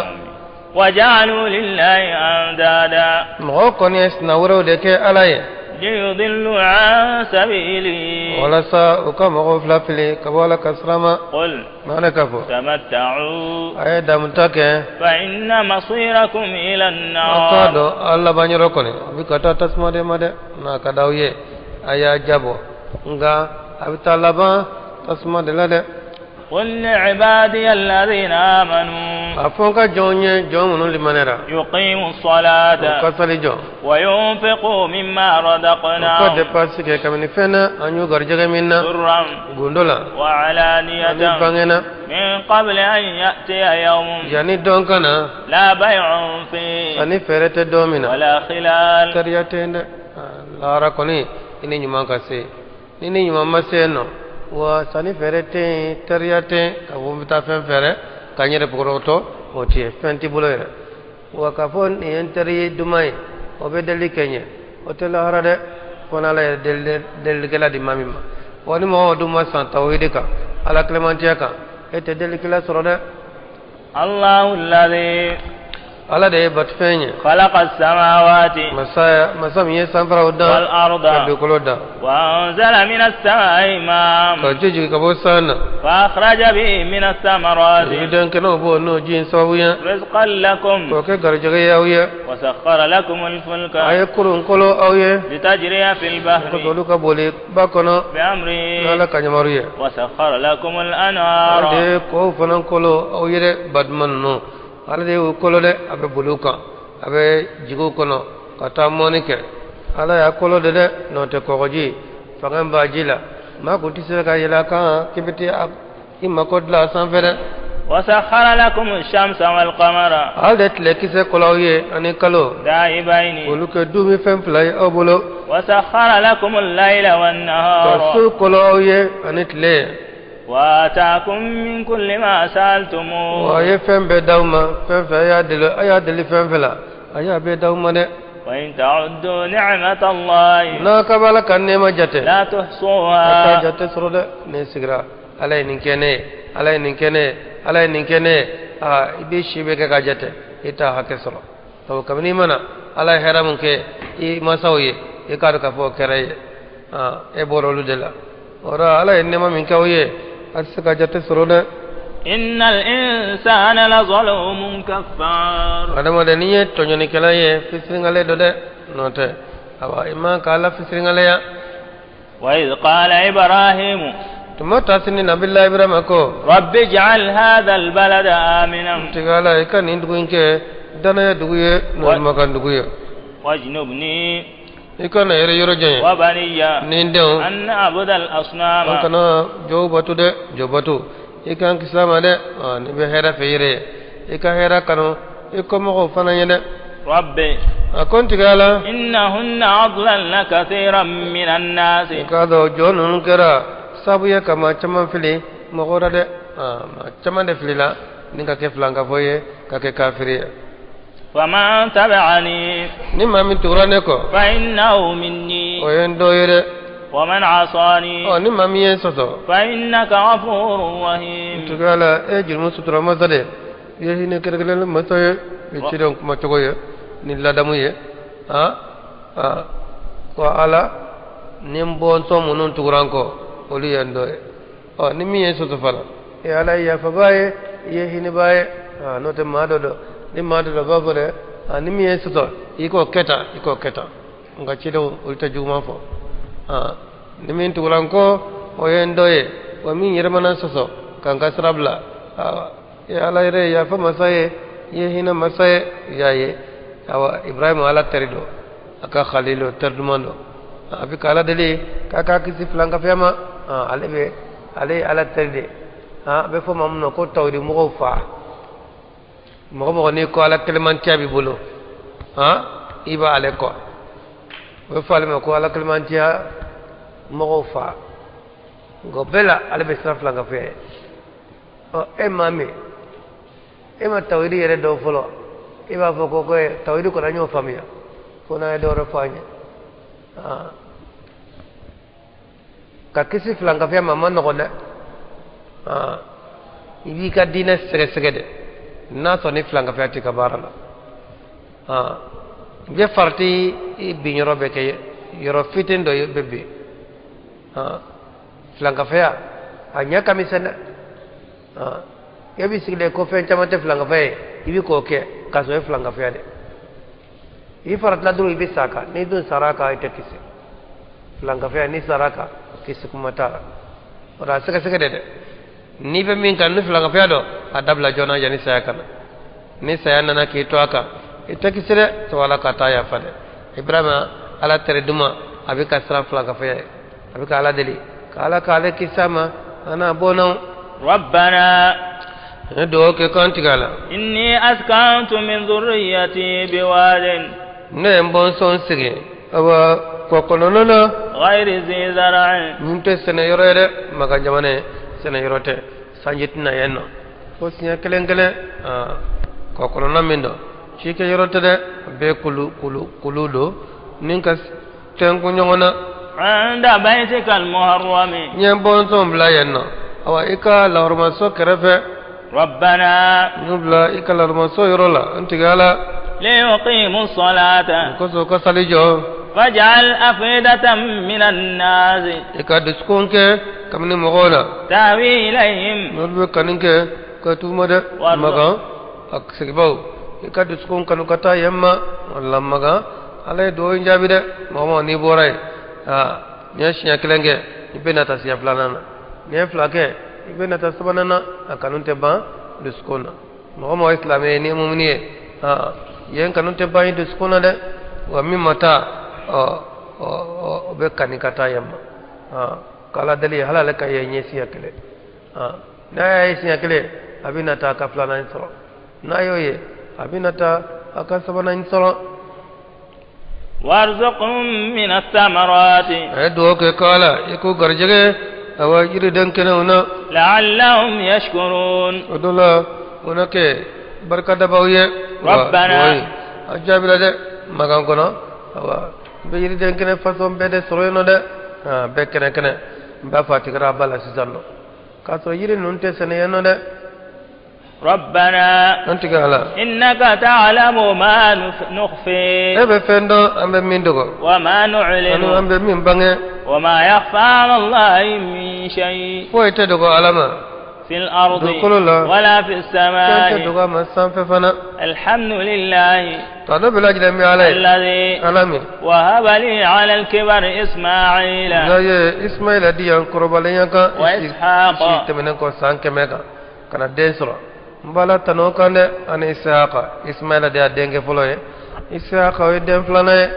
وجعلوا لله أندادا mɔgɔw kɔni ye sina wɛrɛw de kɛ ala ye ليضلوا عن سبيله walasa u ka mɔgɔw fila fili ka bɔ ala ka sira ma قل n'ale ka fɔ تمتعوا a ye damuta kɛ فإن مصيركم إلى aw k'a النار dɔn aw laban yɔrɔ kɔni a bɛ ka taa tasuma de ma dɛ n'a ka d'aw ye a y'a jabɔ nka a bɛ taa laban tasuma de la dɛ. قل لعبادي الذين آمنوا A fɔ n ka jɔnw ye, jɔn minnu limaniyara, يقيموا u الصلاة ka sali jɔ, وينفقوا مما u ka رزقناهم dépense kɛ kabini fɛn na an y'u garijɛgɛ min na, سرا gundo la ani وعلانية bangena, من قبل أن يأتي يوم yanni dɔn ka na لا بيع فيه ani fɛɛrɛ tɛ don min na, ولا خلال. Teriya tɛ yen dɛ. Ah, lahara kɔni, i ni ɲuman ka se, ni ni ɲuman ma se yen nɔ, wa sanni fɛɛrɛ tɛ yen, teriya tɛ yen ka fɔ n bɛ taa fɛn fɛɛrɛ ka n yɛrɛ pɔgɔrɔtɔ, o tɛ yen, fɛn t'i bolo yɛrɛ. Wa k'a fɔ nin ye n teri duman ye, o bɛ delili kɛ n ye, o tɛ lahara dɛ, fo n'Ala yɛrɛ delilikɛla di maa min ma. Wa ni mɔgɔ dun ma san tawhidi kan, Ala kilemantiya kan, e tɛ delilikɛla sɔrɔ dɛ. الله الذي Ala de ye batufɛn ye, خلق السماوات masa masa min ye sanfaraw dan والأرض ka dugukolo dan, وأنزل من السماء ماء ka ji jigin ka bɔ san na, فأخرج به من الثمرات yiriden kɛnɛw b'o n'o ji in sababu ye, رزقا لكم k'o kɛ garijɛgɛ ye aw ye. وسخر لكم الفلك A ye kurun kolo aw ye, لتجري في ko البحر olu ka boli ba kɔnɔ بأمره n'Ala ka yamaru ye. وسخر لكم Ala الأنهار de ye kow fana kolo aw ye dɛ, baduman ninnu, Ala de y'u kolo dɛ, a bɛ boli u kan, a bɛ jigin u kɔnɔ ka taa mɔni kɛ. Ala y'a kolo de dɛ, n'o tɛ kɔgɔji fanga b'a ji la, maa kun tɛ se ka yɛlɛ a kan k'i bɛ taa i mako dilan a sanfɛ dɛ. وسخر لكم الشمس والقمر Ala de tile kisɛ kolo aw ye ani kalo, دائبين olu kɛ dumuni fɛn fila ye aw bolo, وسخر لكم الليل ka والنهار su kolo aw ye ani tile. وآتاكم من كل ما Wa a سألتموه ye fɛn bɛɛ d'aw ma, fɛn fɛn a y'a deli, a y'a deli fɛn fɛn la, a y'a bɛɛ d'aw ma dɛ. وإن تعدوا نعمة الله N'a ka b'Ala ka nɛɛma jate, لا a t'a تحصوها jate sɔrɔ dɛ. Ne sigira, Ala ye nin kɛ ne ye, Ala ye nin kɛ ne ye, Ala ye nin kɛ ne ye, aa, i b'i si bɛɛ kɛ ka jate, i t'a hakɛ sɔrɔ, sabu kabini i ma na, Ala ye hɛrɛ min kɛ i mansaw ye, i k'a dɔn k'a fɔ o kɛra i ye. Aa, e bɔra olu de la. O la, Ala ye nɛɛma min kɛ aw ye, a tɛ se ka jate sɔrɔ dɛ. إن الإنسان لظلوم كفار Adamaden, n'i ye tɔɲɔnikɛla ye, fisiringale dɔ dɛ, n'o tɛ awa i man ka Ala fisiringaleya. وإذ قال إبراهيم Tuma ta sini, nabila Ibrahima ko: رب اجعل هذا البلد آمنا Tigi Ala, i ka nin dugu in kɛ danaya dugu ye, n'o ye makan dugu ye. واجنبني I ka na yɛrɛ yɔrɔ janya وبني ni n denw أن نعبد an الأصنام kana jɔw batu dɛ, jɔ batu, i k'an kisi a ma dɛ. N'i bɛ hɛrɛ fɛ i yɛrɛ ye, i ka hɛrɛ kanu i kɔmɔgɔw fana ye dɛ. رب A ko n tigi Ala, إنهن أضللن كثيرا من الناس i k'a dɔn jɔ ninnu kɛra sabu ye ka maa caman fili mɔgɔ la dɛ. Maa caman de filila ni ka kɛ filankafo ye, ka kɛ kafiri ye. فمن تبعني Ni maa min tugura ne kɔ, فإنه مني o ye n dɔ ye dɛ. ومن عصاني Ɔ, ni maa min ye n sɔsɔ, فإنك غفور رحيم tigi Ala, e ye jurumu sutura masa de, i ye hinɛ kɛrɛnkɛrɛnnen masa ye. I cidenw kuma cogo ye ni ladamu ye. Ko Ala, ni n bɔnsɔn minnu tugura n kɔ, olu ye n dɔ ye. Ɔ, ni min ye n sɔsɔ fana, e Ala ye yafabaa ye, i ye hinɛbaa ye. N'o tɛ maa dɔ dɔn, ni maa dɔ dɔ b'a fɔ dɛ, ni min ye n sɔsɔ, i k'o kɛ tan, i k'o kɛ tan. Nka cidenw, olu tɛ juguman fɔ. Ni min tugura n kɔ, o ye n dɔ ye. Wa min yɛrɛ mana n sɔsɔ ka n ka sira bila, e Ala yɛrɛ ye yafa masa ye, i ye hinɛ masa ye. I y'a ye, awa, Ibrahima Ala teri don, a ka khalilo, teri duman don. A bɛ ka Ala deli k'a k'a kisi filankafoya ma. Ale bɛ, ale ye Ala teri de. A bɛ fɔ maa min ma ko tawhidi mɔgɔw fa, mɔgɔ mɔgɔ n'i ko Ala kelemantiya b'i bolo, i b'ale kɔ, o bɛ fɔ ale ma ko Ala kelemantiya mɔgɔw fa. Nka o bɛɛ la, ale bɛ siran filankafoya ye. Ɔ, e maa min, e ma tawhidi yɛrɛ dɔn fɔlɔ, i b'a fɔ ko tawhidi kɔni, an y'o faamuya, fo n'a ye dɔ wɛrɛ fɔ an ye. Ka kisi filankafoya ma, a ma nɔgɔn dɛ. I b'i ka diinɛ sɛgɛsɛgɛ de, n'a sɔrɔ ni filankafoya t'i ka baara la. I bɛ farati, i bin yɔrɔ bɛ kɛ yɔrɔ fitinin dɔ bɛ bin. Filankafoya a ɲɛ ka misɛn dɛ. E b'i sigilen ko fɛn caman tɛ filankafoya ye, i bɛ k'o kɛ k'a sɔrɔ e filankafoya dɛ. I faratila dɔrɔn, i bɛ sa a kan. N'i dun sara a kan, i tɛ kisi. Filankafoya, n'i sara a kan, kisi kuma t'a la. O la, a sɛgɛsɛgɛ de dɛ. N'i bɛ min kan ni filankafoya don, a dabila joona yanni saya ka na. Ni saya nana k'i to a kan, i tɛ kisi dɛ, sabu Ala ka taa yafa dɛ. Ibrahima Ala tere duma, a bɛ ka siran filankafoya ye, a bɛ ka Ala deli ka Ala k'ale kisi a ma a n'a bɔnnaw. ربنا Ne dugawu kɛ kan tigɛ a la. إني أسكنت من ذريتي بواد Ne ye n bɔnsɔn sigi awa kɔ kɔnɔna na غير ذي زرع min tɛ sɛnɛ yɔrɔ ye dɛ, Makan jamana ye sɛnɛ yɔrɔ tɛ, sanji tɛna yen nɔ fo siɲɛ kelen kelen. Kɔ kɔnɔna min don, cikɛ yɔrɔ tɛ dɛ, a bɛɛ kulu kulu kulu don ni ka tɛnku ɲɔgɔn na. عند بيتك المحرم N ye n bɔnsɔn bila yen nɔ, awa i ka lahɔrɔmaso kɛrɛfɛ. ربنا N y'u bila i ka lahɔrɔmaso yɔrɔ la, n tigi Ala. ليقيموا الصلاة O kosɔn u ka sali jɔ. فاجعل أفئدة من الناس I ka dusukun kɛ kabini mɔgɔw la تهوي إليهم n'olu bɛ kanu kɛ ka tuuma dɛ. Warzo. Magan a sigibaw, i ka dusukun kanu ka taa yen ma. Wala Magan, Ala ye dugawu in jaabi dɛ. Mɔgɔ mɔgɔ n'i bɔra yen, aa, n'i ye siɲɛ kelen kɛ, i bɛ na taa siɲɛ filanan na. N'i ye fila kɛ, i bɛ na taa sabanan na. A kanu tɛ ban dusukun na. Mɔgɔ mɔgɔ ye silamɛ ye, n'i ye mumuni ye, aa, yen kanu tɛ ban i dusukun na dɛ. Wa min ma taa, ɔ ɔ ɔ o bɛ kani ka taa yen ma. Aa, k'Ala deli hali ale ka yen ɲɛ siɲɛ kelen. Aa, n'a y'a ye siɲɛ kelen, a bɛ na taa a ka filanan sɔrɔ. N'a y'o ye, a bɛ na taa a ka sabanan sɔrɔ. وارزقهم من الثمرات A ye dugawu kɛ k'Ala i k'u garijɛgɛ awa yiriden kɛnɛw na. لعلهم يشكرون O dɔ la, o na kɛ barikadabaw ye. Wa Rabbana. dugawu in a jaabira dɛ. Makan kɔnɔ, awa n bɛ yiriden kɛnɛ fasɔn bɛɛ de sɔrɔ yen nɔ dɛ. Aa, bɛɛ kɛnɛ kɛnɛ. N b'a fɔ a tigɛra a ba la sisan nɔ k'a sɔrɔ yiri ninnu tɛ sɛnɛ yen nɔ dɛ. ربنا An tigɛ Ala, إنك تعلم ما نخفي e bɛ fɛn dɔn an bɛ min dogo وما ani an نعلن bɛ min bange. وما يخفى على الله من شيء Foyi tɛ dogo Ala ma في الأرض dugukolo la, ولا في fɛn tɛ السماء dogo a ma sanfɛ fana. الحمد لله Tano bɛɛ lajɛlen bɛ Ala ye, الذي Ala min وهب لي على الكبر إسماعيل n'a ye Ismaila di yan kɔrɔbalenya kan, وإسحاق si tɛmɛnen kɔ san 100 kan ka na den sɔrɔ. N b'Ala tanu o kan dɛ. Ani Isihaka, Ismaila de y'a denkɛ fɔlɔ ye, Isihaka o ye den filanan ye.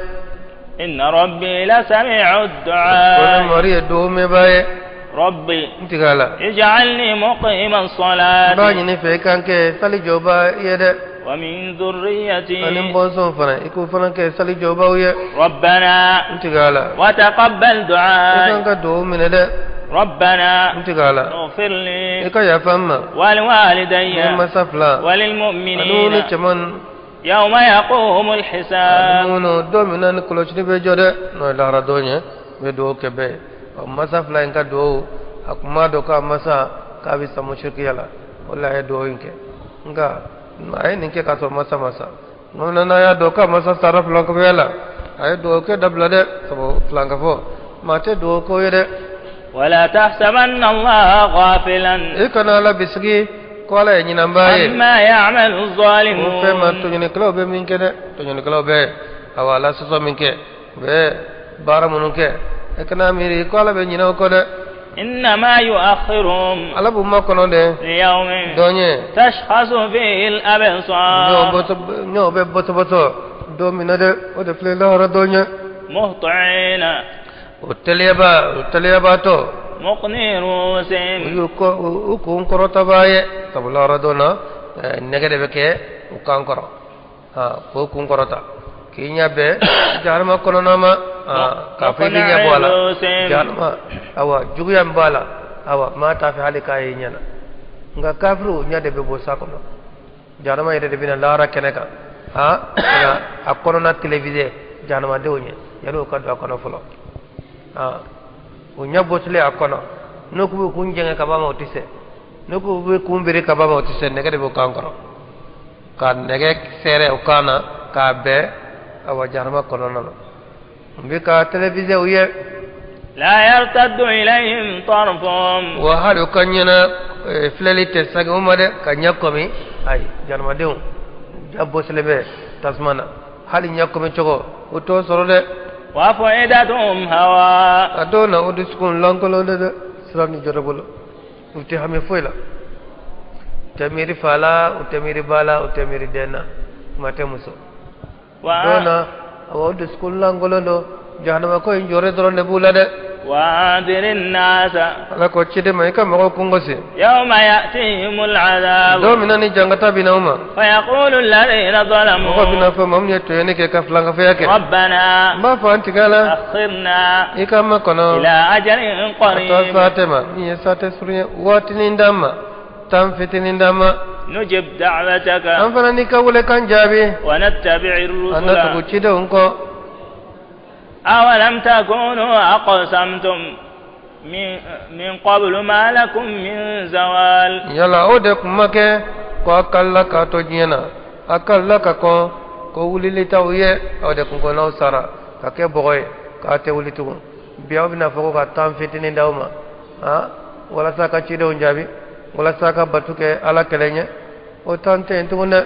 إن ربي لسميع Ko ne الدعاء mari ye duwawu mɛnbaa ye. ربي N tigi Ala, اجعلني مقيم n b'a الصلاة ɲini fɛ i kan kɛ sali jɔba ye dɛ. ومن Ani n ذريتي bɔnsɔn fana, i k'u fana kɛ sali jɔbaw ye. ربنا N tigi Ala, وتقبل i kan دعائي ka duwawu minɛ dɛ. ربنا N tigi Ala, اغفر i لي ka yafa n ma ni ولوالدي masa fila ani وللمؤمنين ni cɛman يوم يقوم الحساب minnu don min na ni kɔlɔsili bɛ jɔ dɛ, n'o ye lahara don ye. N bɛ dugawu kɛ bɛɛ ye. Ɔ, masa fila in ka dugawu, a kun m'a dɔn k'a masa k'a bɛ sa musirikiya la, o de la a ye dugawu in kɛ. Nka a ye nin kɛ k'a sɔrɔ masa ma sa. N'o n'a y'a dɔn k'a masa sara filankafoya la, a ye dugawu kɛ dabila dɛ, sabu filankafo maa tɛ dugawu k'o ye dɛ. ولا تحسبن الله غافلا I kana Ala bisigi ko Ala ye ɲinanbaa ye عما يعمل o fɛn ma الظالمون tɔɲɔnikɛlaw bɛ min kɛ dɛ. Tɔɲɔnikɛlaw bɛ awa Ala sɔsɔ min kɛ, u bɛ baara minnu kɛ, e kana miiri ko Ala bɛ ɲinɛ o kɔ dɛ. إنما يؤخرهم Ala b'u makɔnɔ dɛ ليوم dɔ ɲɛ تشخص فيه الأبصار ɲɔw bɛ bɔtɔbɔtɔ don min na dɛ, o de filɛ lahara dɔ ɲɛ. مهطعين O teliyaba, o teliyabaatɔ مقني o رؤوسهم y'u kɔ u kun kɔrɔtabaa ye, sabu lahara don na nɛgɛ de bɛ kɛ u kan kɔrɔ k'o kun kɔrɔta k'i ɲɛ bɛn jahanama kɔnɔna ma, k'a fɔ i b'i ɲɛ bɔ a la. رؤوسهم Jahanama, awa juguya min b'a la, awa maa t'a fɛ hali k'a ye ɲɛ na. Nka kafiriw ɲɛ de bɛ bɔ sa kɔnɔ. Jahanama yɛrɛ de bɛna lahara kɛnɛ kan, nka a kɔnɔna télévisé jahanamadenw ye yanni u ka don a kɔnɔ fɔlɔ. U ɲɛ bɔsilen a kɔnɔ, n'u k'u bɛ kun jɛngɛ ka bɔ a ma, o tɛ se. N'u k'u bɛ kun biri ka bɔ a ma, o tɛ se. Nɛgɛ de b'o kan kɔrɔ ka nɛgɛ sɛrɛ o kan na k'a bɛn awa jahanama kɔnɔna na n bɛ ka télévisé u ye. لا يرتد إليهم طرفهم Wa hali u ka ɲɛna filɛli tɛ sagi u ma dɛ, ka ɲɛ kɔmi. Ayi, jahanamadenw ja bɔsilen bɛ tasuma na, hali ɲɛ kɔmi cogo o t'o sɔrɔ dɛ. وأفئدتهم هواء A dɔw na o dusukun lankolon de dɛ, sira ni jɔrɔ bolo. U tɛ hami foyi la, u tɛ miiri fa la, u tɛ miiri ba la, u tɛ miiri den na, kuma tɛ muso don na. Awa, o dusukun lankolon don, jahanama ko in jɔrɛ dɔrɔn de b'u la dɛ. وأنذر الناس. Ala ko ciden ma, i ka mɔgɔw kungosi. يوم يأتيهم العذاب. Don min na ni jangata bɛ na u ma. فيقول الذين Mɔgɔ ظلموا. bɛna fɔ, maa min ye tɔɲɔni kɛ, ka filankafoya kɛ. ربنا. N b'a fɔ, an tigɛ la. أخرنا. I ka ma kɔnɔ. إلى أجل Ka taa قريب. saatɛ ma min ye saatɛ surunya, waatinin d'an ma, tan fitinin d'an ma. نجب دعوتك. An fana n'i ka welekan jaabi. ونتبع An na tugu الرسل. cidenw kɔ. أولم تكونوا أقسمتم من قبل ما لكم من زوال؟ Yala o de kun ma kɛ ko a kalila k'a to diɲɛ na, a kalila ka kɔn ko wulili t'aw ye? Aw de kun ko n'aw sara ka kɛ bɔgɔ ye, k'a tɛ wuli tugun. Bi aw bɛna fɔ ko ka tan fitinin d'aw ma han, walasa ka cidenw jaabi, walasa ka batu kɛ Ala kɛlɛ ɲɛ. O tan tɛ yen tugun dɛ.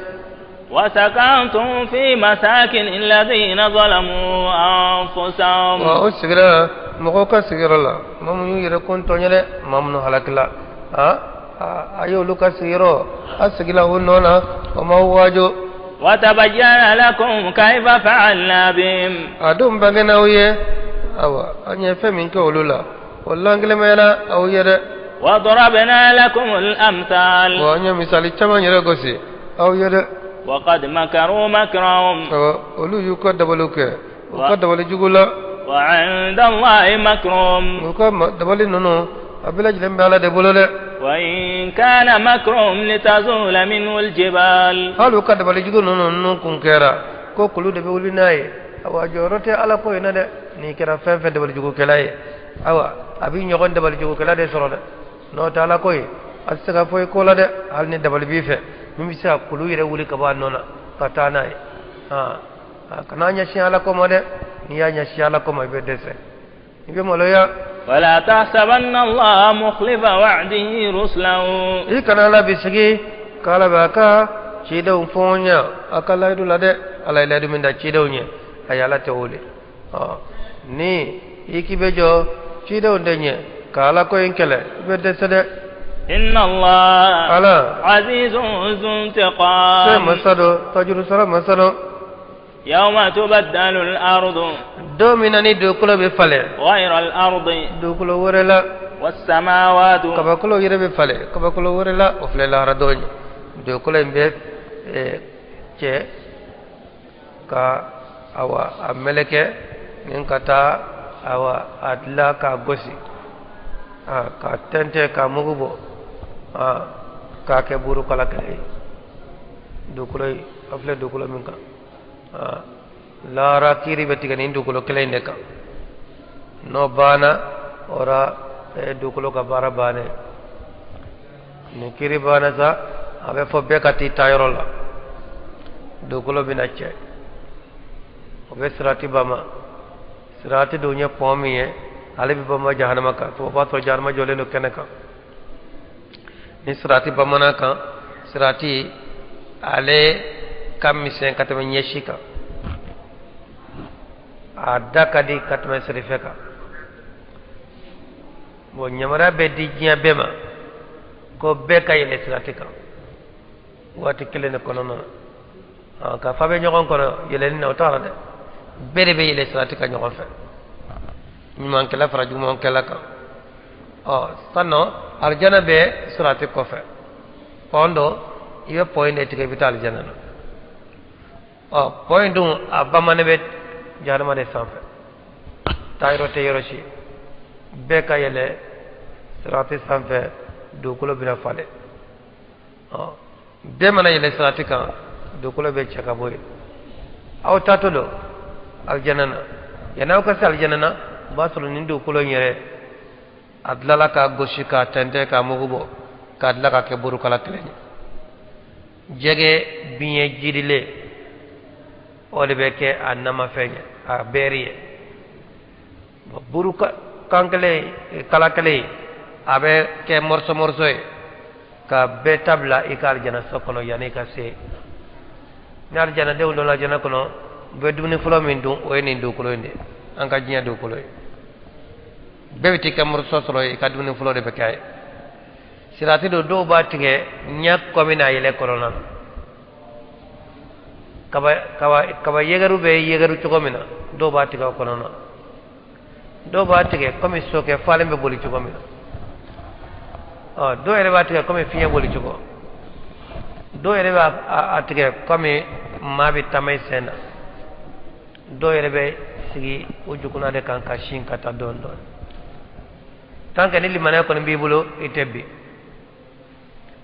وسكنتم في مساكن الذين ظلموا أنفسهم. Wa o sigira mɔgɔw ka sigiyɔrɔ la, maa minnu y'u yɛrɛ kun tɔɲɛ dɛ, maa minnu halakila han, a y'olu ka sigiyɔrɔ, a sigila o nɔ na, o ma wajo. وتبين لكم كيف فعلنا بهم. A dun bangena aw ye, awa, an ye fɛn min kɛ olu la, o lankelemɛyara aw ye dɛ. وضربنا لكم الأمثال. Wa an ye misali caman yɛrɛ gosi aw ye dɛ. وقد مكروا مكرهم. Awa, olu y'u ka dabaliw kɛ u ka dabali jugu la. وعند الله مكرهم. U ka dabali ninnu, a bɛɛ lajɛlen bɛ Ala de bolo dɛ. وإن كان مكرهم لتزول منه الجبال. Hali u ka dabali jugu ninnu kun kɛra ko kulu de bɛ wuli n'a ye, awa, jɔyɔrɔ tɛ Ala ko in na dɛ. N'i kɛra fɛn fɛn dabali jugukɛla ye, awa, a b'i ɲɔgɔn dabali jugukɛla de sɔrɔ dɛ. N'o tɛ Ala ko ye, a tɛ se ka fɔ i ko la dɛ. Hali ni dabali b'i fɛ min bɛ se ka kulu yɛrɛ wuli ka bɔ a nɔ na ka taa n'a ye, kana ɲɛsin Ala ko ma dɛ. N'i y'a ɲɛsin Ala ko ma, i bɛ dɛsɛ, i bɛ maloya. ولا تحسبن الله مخلف وعده رسله. I kana Ala bisigi k'Ala bɛ a ka cidenw fɔɲa a ka layidu la dɛ. Ala ye layidu min da cidenw ye, a ye Ala tɛ wele. Ɔ ni i k'i bɛ jɔ cidenw de ɲɛ ka Ala ko in kɛlɛ, i bɛ dɛsɛ dɛ. إن الله Ala عزيز ذو se انتقام. masa dɔ, tajuru sara masa dɔ. يوم تبدل الأرض. Don min na ni dugukolo bɛ falen. غير الأرض. Dugukolo wɛrɛ la. والسماوات. Kabakolo yɛrɛ bɛ falen kabakolo wɛrɛ la. O filɛ lahara don ye. Dugukolo in bɛ cɛ ka, awa, a meleke ni ka taa, awa, a dilan k'a gosi, ka tɛntɛn k'a mugu bɔ, k'a kɛ buru kala kelen ye. Dugukolo ye, a filɛ dugukolo min kan, lahara kiiri bɛ tigɛ nin dugukolo kelen in de kan. N'o banna, o la dugukolo ka baara bannen. Ni kiiri banna sa, a bɛ fɔ bɛɛ ka t'i ta yɔrɔ la. Dugukolo bɛna cɛ, o bɛ sirati bama. Sirati dun ye pɔn min ye, ale bɛ bama jahanama kan. O b'a sɔrɔ jahanama jɔlen don kɛnɛ kan. Ni sirati bamanan kan, sirati ale ka misɛn ka tɛmɛ ɲɛsi kan, a da ka di ka tɛmɛ sirifɛ kan. Bon, yamaruya bɛ di diɲɛ bɛɛ ma ko bɛɛ ka yɛlɛ sirati kan waati kelen de kɔnɔna na. Ka fa bɛ ɲɔgɔn kɔnɔ yɛlɛli na, o t'a la dɛ. Bɛɛ de bɛ yɛlɛ sirati kan ɲɔgɔn fɛ, ɲumankɛla fara jugumankɛla kan. Ɔ sisan nɔ, alijana bɛ sirati kɔfɛ. Pɔn dɔ, i bɛ pɔn in de tigɛ, i bɛ taa alijana na. Ɔ pɔn in dun, a bamanen bɛ jahanama de sanfɛ, taa yɔrɔ tɛ yɔrɔ si. Bɛɛ ka yɛlɛ sirati sanfɛ, dugukolo bɛna falen. Ɔ bɛɛ mana yɛlɛ sirati kan, dugukolo bɛ cɛ ka bɔ yen. Aw taatɔ don alijana na. Yanni aw ka se alijana na, o b'a sɔrɔ nin dugukolo in yɛrɛ, a tilala k'a gosi, k'a tɛntɛn, k'a mugu bɔ, k'a dilan k'a kɛ burukala kelen ye. Jɛgɛ biɲɛ jirilen, o de bɛ kɛ a namafɛn ye, a bɛɛri ye. Buru kan kelen, kala kelen, a bɛ kɛ morceau morceau ye ka bɛɛ ta bila i ka alijana so kɔnɔ yanni i ka se. Ni alijanadenw donna alijana kɔnɔ, u bɛ dumuni fɔlɔ min dun, o ye nin dugukolo in de ye, an ka diɲɛ dugukolo ye. Bɛɛ bɛ t'i ka morceau sɔrɔ, i ka dumuni fɔlɔ de bɛ kɛ a ye. Sirati do dɔw b'a tigɛ ɲɛ kɔmi n'a yɛlɛ kɔnɔna na. Kaba yɛgɛru bɛ yɛgɛru cogo min na, dɔw b'a tigɛ o kɔnɔna na. Dɔw b'a tigɛ komi sokɛ falen bɛ boli cogo min na. Ɔ, dɔw yɛrɛ b'a tigɛ komi fiɲɛ boli cogo. Dɔw yɛrɛ b'a tigɛ komi maa bɛ taama i sen na. Dɔw yɛrɛ bɛ sigi o jukuna de kan ka sin ka taa dɔɔni dɔɔni. Tant que ni limaniya kɔni b'i bolo, i tɛ bin,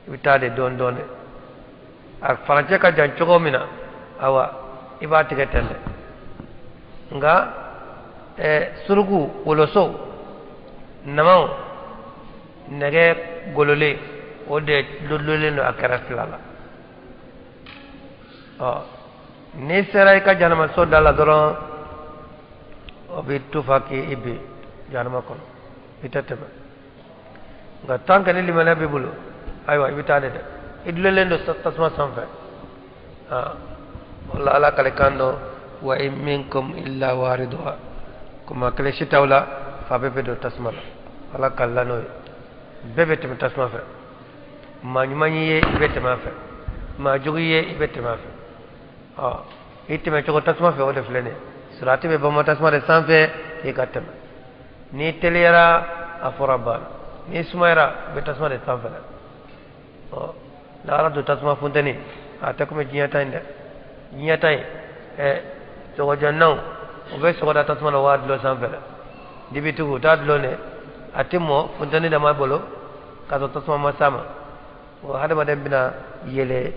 i bɛ taa de dɔɔni dɔɔni. A farancɛ ka jan cogo min na, awa, i b'a tigɛ ten dɛ. Nka suruku, woloso, namaw, nɛgɛ gololen, o de lololen don a kɛrɛ fila la. Ɔ, n'i sera i ka janamaso da la dɔrɔn, o bɛ tufa k'i bin janama kɔnɔ, i tɛ tɛmɛ. Nka tant que ni limaniya b'i bolo, ayiwa, i bɛ taa de dɛ, i dulonnen don tasuma sanfɛ. Wala ala kale kan dɔ: wa in minkum illa wariduha. Kuma kelen si t'aw la fa bɛɛ bɛ don tasuma la. Ala ka la n'o ye, bɛɛ bɛ tɛmɛ tasuma fɛ. Maa ɲuman y'i ye, i bɛ tɛmɛ a fɛ. Maa jugu y'i ye, i bɛ tɛmɛ a fɛ. Ɔ, i tɛmɛ cogo tasuma fɛ, o de filɛ nin ye. Sirati bɛ bama tasuma de sanfɛ k'i ka tɛmɛ. N'i teliyara, a fɔra banna. N'i sumayara, i bɛ tasuma de sanfɛ dɛ. Ɔ, lahara don tasuma funteni, a tɛ komi diɲɛ ta in dɛ. Diɲɛ ta in, sɔgɔjɔnnaw, u bɛ sɔgɔ da tasuma la, u b'a dulon sanfɛ dɛ. Dibitigiw, u t'a dulon dɛ, a tɛ mɔ funteni dama bolo k'a sɔrɔ tasuma ma s'a ma. O hadamaden bɛna yɛlɛ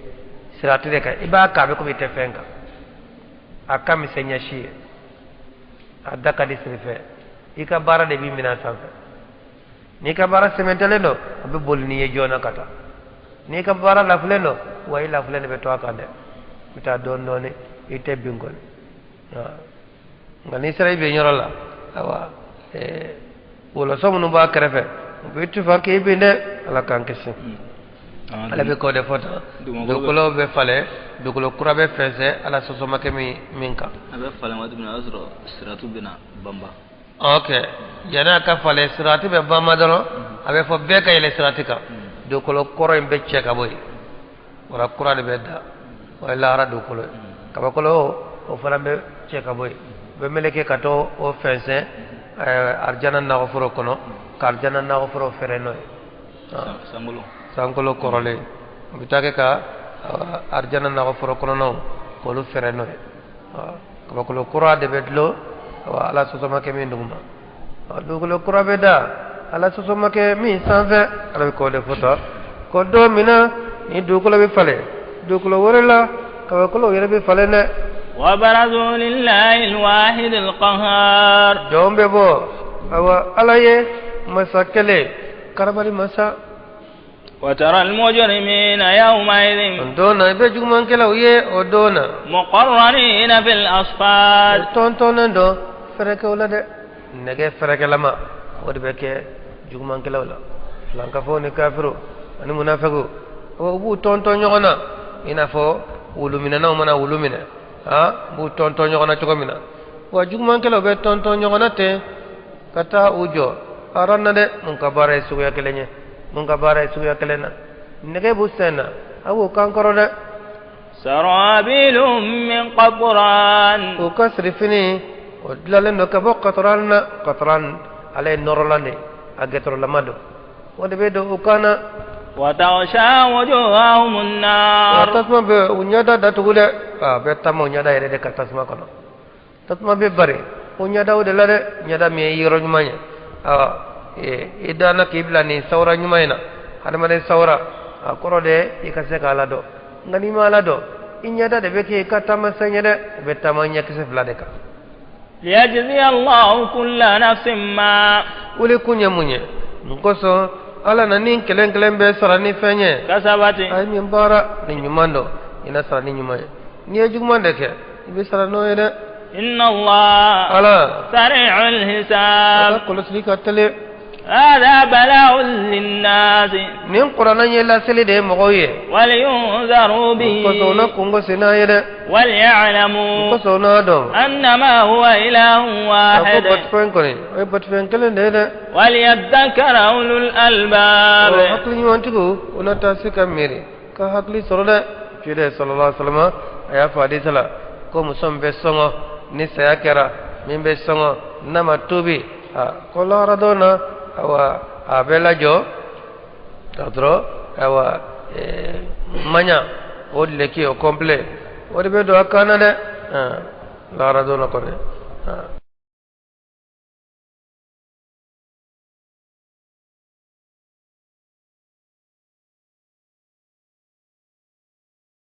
sirati de kan. I b'a kan, a bɛ komi i tɛ fɛn kan. A ka misɛn ɲɛsi ye, a da ka di sirifɛ. I ka baara de b'i minɛ a sanfɛ. N'i ka baara sɛmɛntɛlen don, a bɛ boli n'i ye joona ka taa. N'i ka baara lafilen don, wa i lafilen de bɛ to a kan dɛ, i bɛ taa dɔɔni dɔɔni, i tɛ bin kɔni. Nka n'i sera i bin yɔrɔ la, awa, wɔlɔsɔ minnu b'a kɛrɛfɛ, u bɛ tufa k'i bin dɛ. Ala k'an kisi. Ala bɛ k'o de fɔ tan: dugukolo bɛ falen, dugukolo kura bɛ fɛnsɛn, ala sɔsɔ ma kɛ min kan. A bɛ falen waati min na, o y'a sɔrɔ siratu bɛna banba. Ok, yanni a ka falen, sirati bɛ banba dɔrɔn, a bɛ fɔ bɛɛ ka yɛlɛ sirati kan. Dugukolo kɔrɔ in bɛ cɛ ka bɔ yen, wala kura de bɛ da, o ye lahara dugukolo ye. Kabakolo, o fana bɛ cɛ ka bɔ yen, u bɛ meleke ka t'o o fɛnsɛn arijana nakɔforo kɔnɔ, ka arijana nakɔforo fɛrɛ n'o ye. Sankolo. Sankolo kɔrɔlen, o bɛ taa kɛ ka arijana nakɔforo kɔnɔnaw k'olu fɛrɛ n'o ye. Kabakolo kura de bɛ dulon, ala sɔsɔ ma kɛ min duguma. Dugukolo kura bɛ da, ala sɔsɔ ma kɛ min sanfɛ. Ala bɛ k'o de fɔ tan ko don min na ni dugukolo bɛ falen, dugukolo wɛrɛ la, kabakolo yɛrɛ bɛ falen dɛ. وبرزوا لله الواحد القهار. Jɔn bɛ bɔ, awa, ala ye masa kelen, karabali masa. وترى المجرمين يومئذ O don na, i bɛ jugumankɛlaw ye o don na مقرنين في الأصفاد. O tɔntɔnnen don fɛrɛkɛw la dɛ. Nɛgɛ fɛrɛkɛlama, o de bɛ kɛ jugumankɛlaw la. Filankafow ni kafiriw ani munafigiw, o b'u tɔntɔn ɲɔgɔn na i n'a fɔ wuluminɛnaw mana wulu minɛ, han, u b'u tɔntɔn ɲɔgɔn na cogo min na. Wa jugumankɛlaw bɛ tɔntɔn ɲɔgɔn na ten ka taa u jɔ aran na dɛ. Mun ka baara ye suguya kelen ye, mun ka baara ye suguya kelen na, nɛgɛ b'u sen na, a b'u kan kɔrɔ dɛ. سرابيلهم من قطران. U ka sirifini, o dilanlen don ka bɔ katran na. Katran, ale ye nɔrɔlan de, a gɛtɔrɔlama don, o de bɛ don u kan na. وتغشى وجوههم Wa النار. Tasuma bɛ u ɲɛda datugu dɛ. A bɛ taama u ɲɛda yɛrɛ de ka tasuma kɔnɔ. Tasuma bɛ bari o ɲɛdaw de la dɛ. Ɲɛda min ye yɔrɔ ɲuman ye, i danna k'i bila nin sawura ɲuman in na. Hadamaden sawura, a kɔrɔ de i ka se k'ala dɔn. Nka n'i ma ala dɔn, i ɲɛda de bɛ kɛ i ka taamasiyɛn ye dɛ. I bɛ taama ɲɛkisɛ fila de kan. ليجزي الله كل نفس ما Wuli kun ye mun ye? Mun kosɔn ala na ni kelen kelen bɛ sara ni fɛn ye كسبت a ye min baara? Ni ɲuman don, i na sara ni ɲuman ye. N'i ye juguman de kɛ, i bɛ sara n'o ye dɛ. إن الله ala سريع a الحساب. Ka kɔlɔsili ka teli. هذا بلاغ للناس. Nin kuranɛ ye laseli de ye mɔgɔw ye. ولينذروا به. Kosɔn u na kungo sen n'a ye dɛ. وليعلموا Kosɔn u n'a dɔn أنما هو إله a ko واحد. Batufɛn kɔni, o ye batufɛn kelen de ye dɛ. وليذكر أولو الألباب. Ɔ, hakili ɲumantigiw, o na taa se ka miiri ka hakili sɔrɔ dɛ. Ciden sallallahu alaihi wasallam a y'a fɔ hadisa la ko muso min bɛ sɔngɔ ni saya kɛra, min bɛ sɔngɔ n'a ma tuubi, a ko lahara don na, awa, a bɛ lajɔ k'a sɔrɔ, awa, maɲa o leki o complet o de bɛ don a kan na dɛ, lahara don na kɔni.